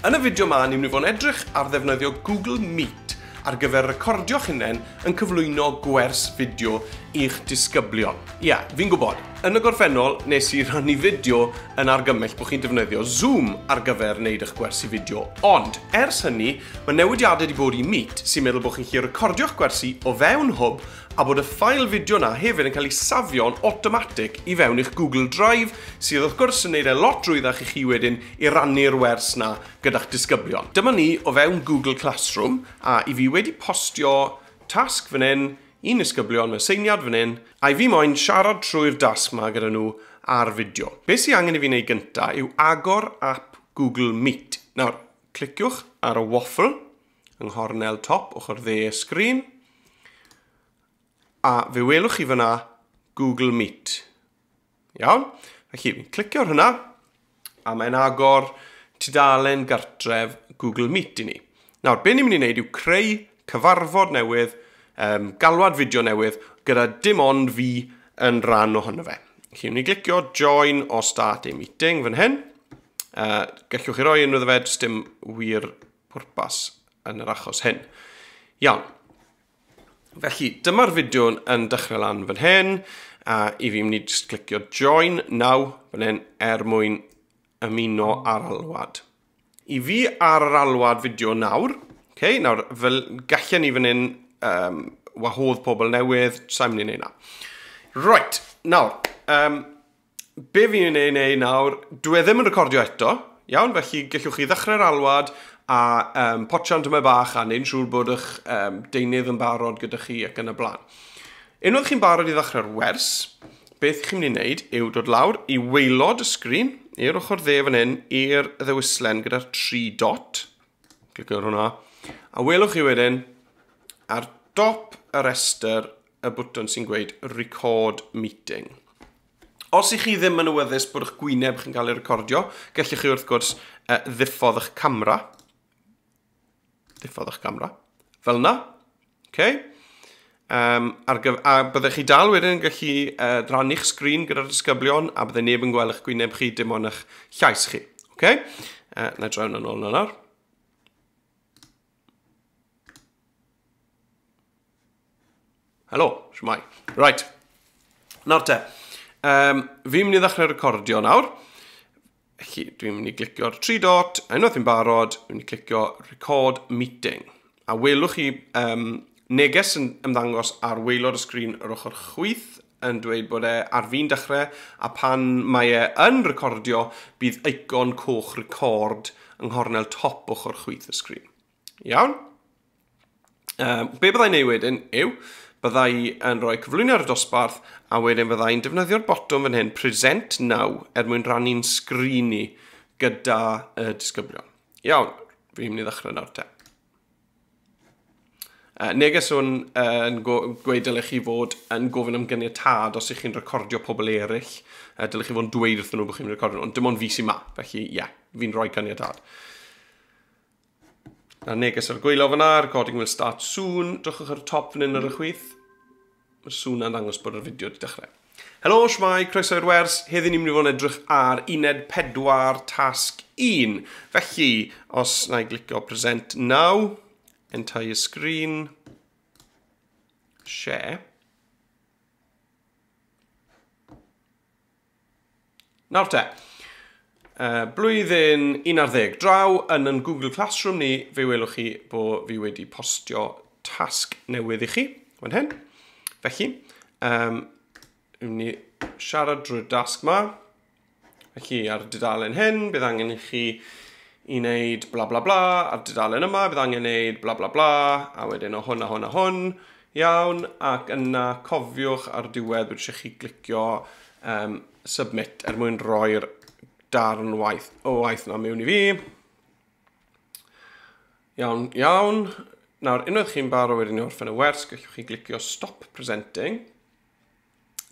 Yn y fideo 'ma, ni'n mynd i fod yn edrych ar ddefnyddio Google Meet ar gyfer recordio'ch hunain yn cyflwyno gwers fideo i'ch disgyblion. Ia, fi'n gwybod, yn y gorffennol nes i rannu fideo yn argymell bod chi'n defnyddio Zoom ar gyfer wneud eich gwersi fideo. Ond, ers hynny, mae newidiadau wedi bod i Meet sy'n meddwl bod chi'n gallu recordio'ch gwersi o fewn Hwb a bod y ffael fideo 'na hefyd yn cael ei safio'n awtomatig i fewn i'ch Google Drive, sydd wrth gwrs yn neud e lot rwyddach i chi wedyn i rannu'r wers 'na gyda'ch disgyblion. Dyma ni o fewn Google Classroom, a i fi wedi postio tasg fan hyn i'n nisgyblion, mae aseiniad fan hyn, a i fi moyn siarad trwy'r dasg 'ma gyda nhw ar fideo. Be sy angen i fi wneud gynta yw agor app Google Meet. Nawr, cliciwch ar y waffle yng nghornel top ochr dde y sgrin, a fe welwch chi fyna Google Meet. Iawn? Felly, fi'n clicio ar hwnna, a mae'n agor tudalen gartref Google Meet i ni. Nawr, be ni'n mynd i wneud yw creu cyfarfod newydd, galwad fideo newydd, gyda dim ond fi yn rhan ohono fe. Felly, ni'n glicio Join or Start a Meeting fan hyn. Gallwch chi roi enw iddo fe, does dim wir pwrpas yn yr achos hyn. Iawn. Felly, dyma'r fideo yn dechrau lan fan hyn, a i fi mynd i just clicio Join Now fan hyn er mwyn ymuno ar alwad. I fi ar yr alwad fideo nawr, okay, nawr fel gallen ni fan hyn wahodd pobl newydd, sa'n mynd i wneud na. Right, nawr, be fi'n ei wneud nawr, dwi e ddim yn recordio eto, iawn, felly gallwch chi ddechrau'r alwad a potsian tymed bach a neud yn siŵr bod eich deunydd yn barod gyda chi ac yn y blaen. Unwaith chi'n barod i ddechrau'r wers, beth chi'n mynd i wneud yw dod lawr i waelod y sgrin, i'r ochr dde fan hyn, i'r ddewislen gyda'r 3 dot. Clicio ar hwnna. A welwch chi wedyn, ar dop y restr, y bwtwn sy'n gweud Record Meeting. Os ych chi ddim yn awyddus bod eich gwyneb chi'n cael ei recordio, gallwch chi wrth gwrs ddiffodd eich camera. Ddiffodd eich camera. Fel yna. Okay. A byddech chi dal wedyn yn gallu rannu'ch sgrin gyda'r disgyblion a bydde neb yn gweld eich gwyneb chi, dim ond eich llais chi. Okay. Na i droi hwnna nôl nawr. Helo, shwmae. Right, nawr te. Fi'n mynd i ddechrau recordio nawr. Felly, dwi'n mynd i glicio'r 3 dot, a unwaith fi'n barod, dwi'n mynd i clicio Record Meeting. A welwch chi neges yn ymddangos ar waelod y sgrin yr ochr chwith yn dweud bod e ar fin dechrau, a pan mae e yn recordio, bydd icon coch record yng nghornel top ochr chwith y sgrin. Iawn? Be byddai'n neud wedyn yw, byddai yn rhoi cyflwyniad ar y dosbarth, a wedyn fyddai'n defnyddio'r botwm fan hyn, Present Now, er mwyn rannu'n sgrin ni gyda y disgyblion. Iawn, fi'n mynd i ddechrau nawr te. Neges hwn yn gweud dylech chi fod yn gofyn am gyniatâd os ych chi'n recordio pobl eraill. Dylech chi fod yn dweud wrthyn nhw bod chi'n recordio nhw, ond dim ond fi sy'n ma, felly ie, yeah, fi'n rhoi caniatâd. Na neges ar gwaelod fyna, recording will start soon. Drychwch ar y top fan hyn ar y chwith. Mae'r sŵn na'n dangos bod yr fideo wedi dechrau. Helo, shwmae, croeso i'r wers. Heddi ni'n mynd i fod yn edrych ar uned 4, tasg 1. Felly, os na i glicio present now, entire screen, share. Nawr te, blwyddyn 11 draw yn yn Google Classroom ni, fe welwch chi bod fi wedi postio tasg newydd i chi fan hyn. Felly, ni'n mynd i siarad drwy'r dasg ma. Felly, ar y dudalen hyn, bydd angen i chi i wneud bla bla bla, ar dudalen yma, bydd angen wneud bla bla bla, a wedyn o hwn a hwn a hwn. Iawn, ac yna cofiwch ar diwedd bod eisiau chi glicio submit er mwyn roi'r darn waith o waith na mewn i fi. Iawn, iawn. Nawr, unwaith chi'n barod wedyn i orffen y wers, gallwch chi glicio stop presenting,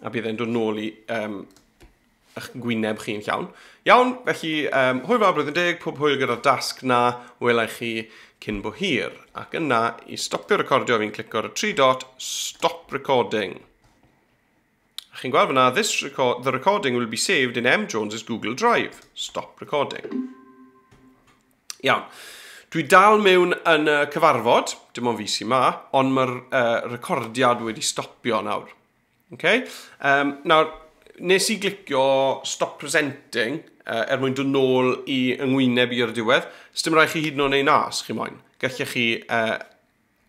a bydd e'n dod nôl i eich gwyneb chi'n llawn. Iawn, felly, hwyl fawr blwyddyn deg, pob hwyl gyda'r dasg na, welai chi cyn bo hir. Ac yna, i stopio recordio, fi'n clicio ar y 3 dot, stop recording. A chi'n gweld fyna, the recording will be saved in M. Jones's Google Drive. Stop recording. Iawn. Dwi dal mewn yn y cyfarfod, dim ond fi sy'n ma, ond mae'r recordiad wedi stopio nawr. Okay? Nawr, nes i glicio stop presenting er mwyn dod nôl i yngwyneb i'r diwedd. Sdim rhaid chi hyd yn oed neud na, os chi moyn. Gallech chi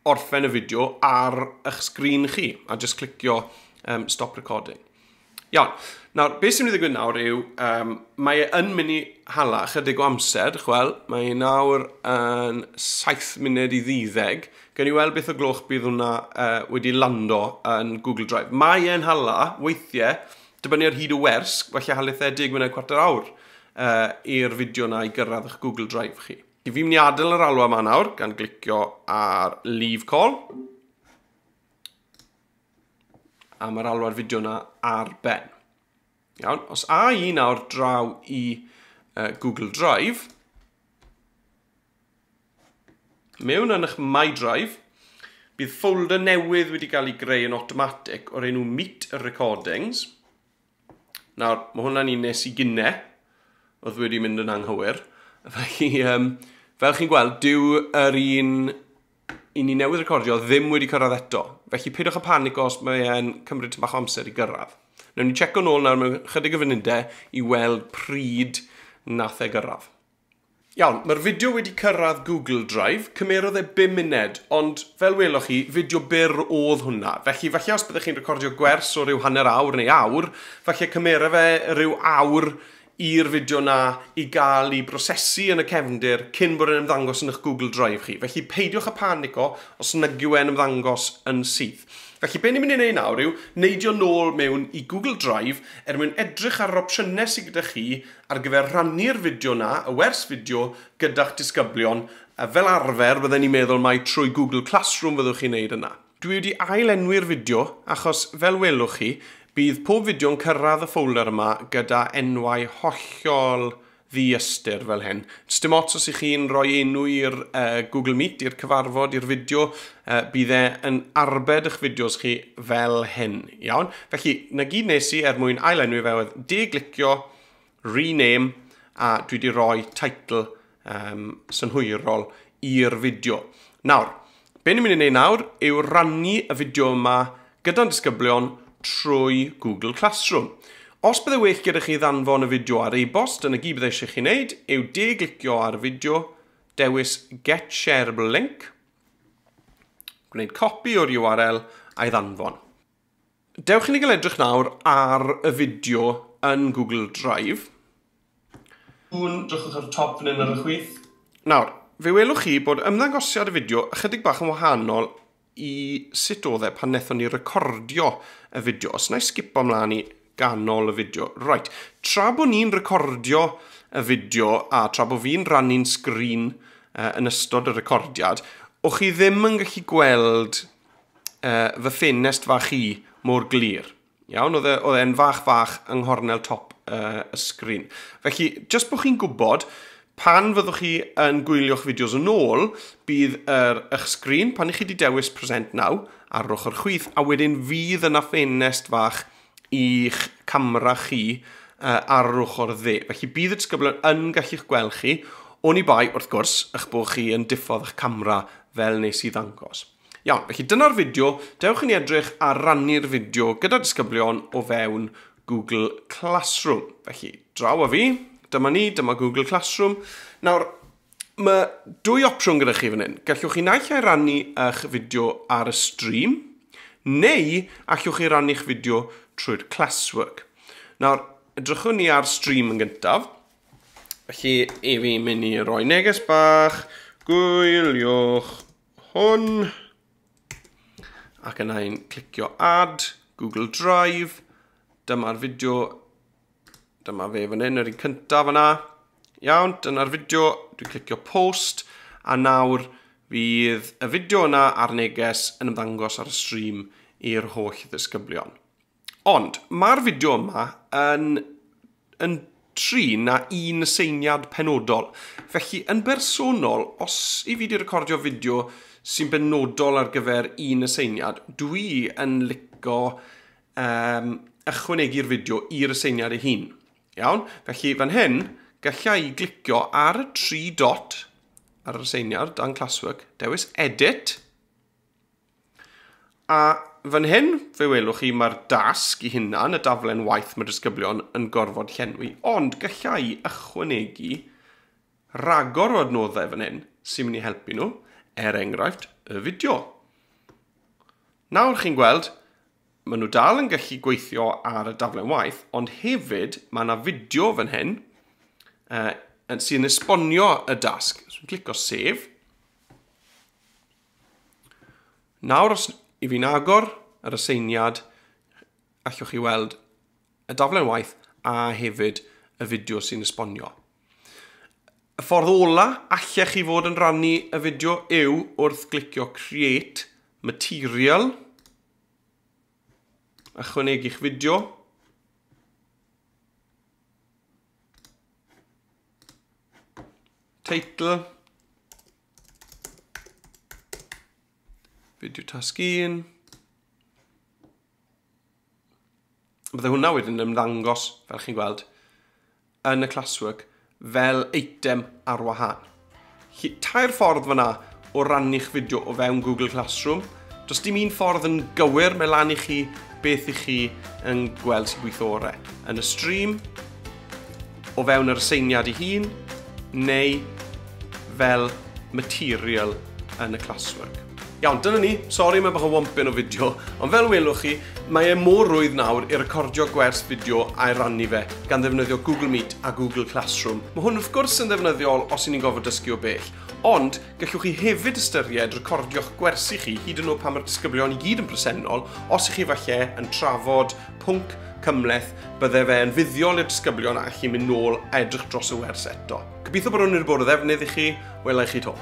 orffen y fideo ar eich sgrin chi a just clicio stop recording. Iawn. Nawr, beth sy'n mynd i ddigwydd nawr yw, mae e yn mynd i hala chydig o amser, chwel, mae e nawr yn 11:57. Gawn ni weld beth o gloch bydd hwnna wedi lando yn Google Drive. Mae e'n hala, weithiau, dibynnu ar hyd y wers, falle halith e 10 munud, cwarter awr i'r fideo na i gyrraedd eich Google Drive chi. Fi'n mynd i adael yr alw yma nawr, gan glicio ar Leave Call. A mae'r alwad fideo na ar ben. Iawn, os a i nawr draw i Google Drive, mewn yn eich My Drive, bydd folder newydd wedi cael ei greu yn automatic o'r enw Meet Recordings. Nawr, mae hwnna'n un nes i gynne, oedd wedi mynd yn anghywir. Felly, fel chi'n gweld, dyw yr un i ni newydd recordio ddim wedi cyrraedd eto. Felly, peidiwch â panic os mae e'n cymryd bach o amser i gyrraedd. Newn ni checo nôl nawr mewn chydig o funudau i weld pryd nath e gyrraedd. Iawn, mae'r fideo wedi cyrraedd Google Drive, cymerodd e 5 munud, ond fel weloch chi, fideo byr oedd hwnna. Felly, falle os byddech chi'n recordio gwers o ryw hanner awr neu awr, falle cymero fe ryw awr i'r fideo na i gael ei brosesu yn y cefndir cyn bod e'n ymddangos yn eich Google Drive chi. Felly peidiwch â panico os nag yw e'n ymddangos yn syth. Felly be ni'n mynd i wneud nawr yw neidio nôl mewn i Google Drive er mwyn edrych ar yr opsiynau sydd gyda chi ar gyfer rhannu'r fideo na, y wers fideo, gyda'ch disgyblion. A fel arfer, bydden ni'n meddwl mai trwy Google Classroom fyddwch chi'n neud yna. Dwi wedi ailenwi'r fideo achos fel welwch chi, bydd pob fideo'n cyrraedd y folder yma gyda enwau hollol ddiystyr fel hyn. Dim ots os ych chi'n rhoi enw i'r Google Meet, i'r cyfarfod, i'r fideo, bydd e yn arbed eich fideos chi fel hyn. Iawn? Felly, na gyd nes i er mwyn ailenwi fe oedd de-glicio, rename, a dwi wedi rhoi title synhwyrol i'r fideo. Nawr, be ni'n mynd i wneud nawr yw rannu y fideo yma gyda'n disgyblion trwy Google Classroom. Os bydde well gyda chi ddanfon y fideo ar e-bost, dyna gyd bydde eisiau chi wneud yw de-glicio ar y fideo, dewis Get Shareable Link, gwneud copi o'r URL a'i ddanfon. Dewch i ni gael edrych nawr ar y fideo yn Google Drive. Un, drychwch ar y top fan hyn ar y chwith. Nawr, fe welwch chi bod ymddangosiad y fideo ychydig bach yn wahanol i sut oedd e pan wnaethon ni recordio y fideo. Os na i sgipo ymlaen i ganol y fideo. Right, tra bod ni'n recordio y fideo a tra bod fi'n rannu'n sgrin yn ystod y recordiad, o'ch chi ddim yn gallu gweld fy ffenest fach i mor glir. Iawn, oedd e'n fach fach yng nghornel top y sgrin. Felly, jyst bod chi'n gwybod, pan fyddwch chi yn gwylio'ch fideos yn ôl, bydd eich sgrin, pan i chi wedi dewis Present Now, ar ochr chwith, a wedyn fydd yna ffenest fach i'ch camera chi ar yr ochr dde. Felly bydd y disgyblion yn gallu'ch gweld chi, oni bai, wrth gwrs, eich bod chi yn diffodd eich camera fel nes i ddangos. Iawn, felly dyna'r fideo. Dewch i ni edrych ar rannu'r fideo gyda disgyblion o fewn Google Classroom. Felly, draw â fi. Dyma ni, dyma Google Classroom. Nawr, mae dwy opsiwn gyda chi fan hyn. Gallwch chi naill ai rannu eich fideo ar y stream, neu allwch chi rannu'ch fideo trwy'r classwork. Nawr, edrychwn ni ar stream yn gyntaf. Felly, i fi mynd i roi neges bach, gwyliwch hwn, ac yna i'n clicio Add, Google Drive, dyma'r fideo. Dyma fe fan hyn, yr un cyntaf yna. Iawn, dyna'r fideo, dwi'n clicio post, a nawr fydd y fideo yna a'r neges yn ymddangos ar y stream i'r holl ddisgyblion. Ond, mae'r fideo yma yn trin na un aseiniad penodol. Felly, yn bersonol, os i fi wedi recordio fideo sy'n benodol ar gyfer un aseiniad, dwi yn licio ychwanegu'r fideo i'r aseiniad ei hun. Iawn? Felly, fan hyn, galla i glicio ar y tri dot ar yr aseiniad dan Classwork, dewis Edit, a fan hyn, fe welwch chi, mae'r dasg i hunan, y daflen waith mae'r disgyblion yn gorfod llenwi, ond gallai i ychwanegu ragor o adnoddau fan hyn sy'n mynd i helpu nhw, er enghraifft, y fideo. Nawr chi'n gweld, maen nhw dal yn gallu gweithio ar y daflen waith, ond hefyd mae yna fideo fan hyn sy'n esbonio y dasg. So, clicio Save. Nawr, os i fi'n agor yr aseiniad, allwch chi weld y daflen waith a hefyd y fideo sy'n esbonio. Y ffordd ola allech chi fod yn rannu y fideo yw wrth glicio Create Material, ychwanegu'ch fideo, teitl, fideo tasg 1. Bydde hwnna wedyn yn ymddangos, fel chi'n gweld, yn y Classwork fel eitem ar wahân. Tair ffordd fyna o rannu'ch fideo o fewn Google Classroom. Does dim un ffordd yn gywir, mae lan i chi beth i chi yn gweld sy'n gweithio orau. Yn y stream, o fewn yr aseiniad ei hun, neu fel material yn y Classwork. Iawn, dyna ni. Sori, mae bach o wompyn o fideo, ond fel welwch chi, mae e mor rwydd nawr i recordio gwers fideo a'i rannu fe gan ddefnyddio Google Meet a Google Classroom. Mae hwn wrth gwrs yn ddefnyddiol os y'n ni'n gorfod dysgu o bell, ond gallwch chi hefyd ystyried recordio'ch gwersi chi hyd yn oed pan mae'r disgyblion i gyd yn bresennol, os ych chi falle yn trafod pwnc cymhleth, bydde fe yn fuddiol i'r disgyblion a allu mynd nôl a edrych dros y wers eto. Gobeithio bod hwn wedi bod o ddefnydd i chi, wela i chi to.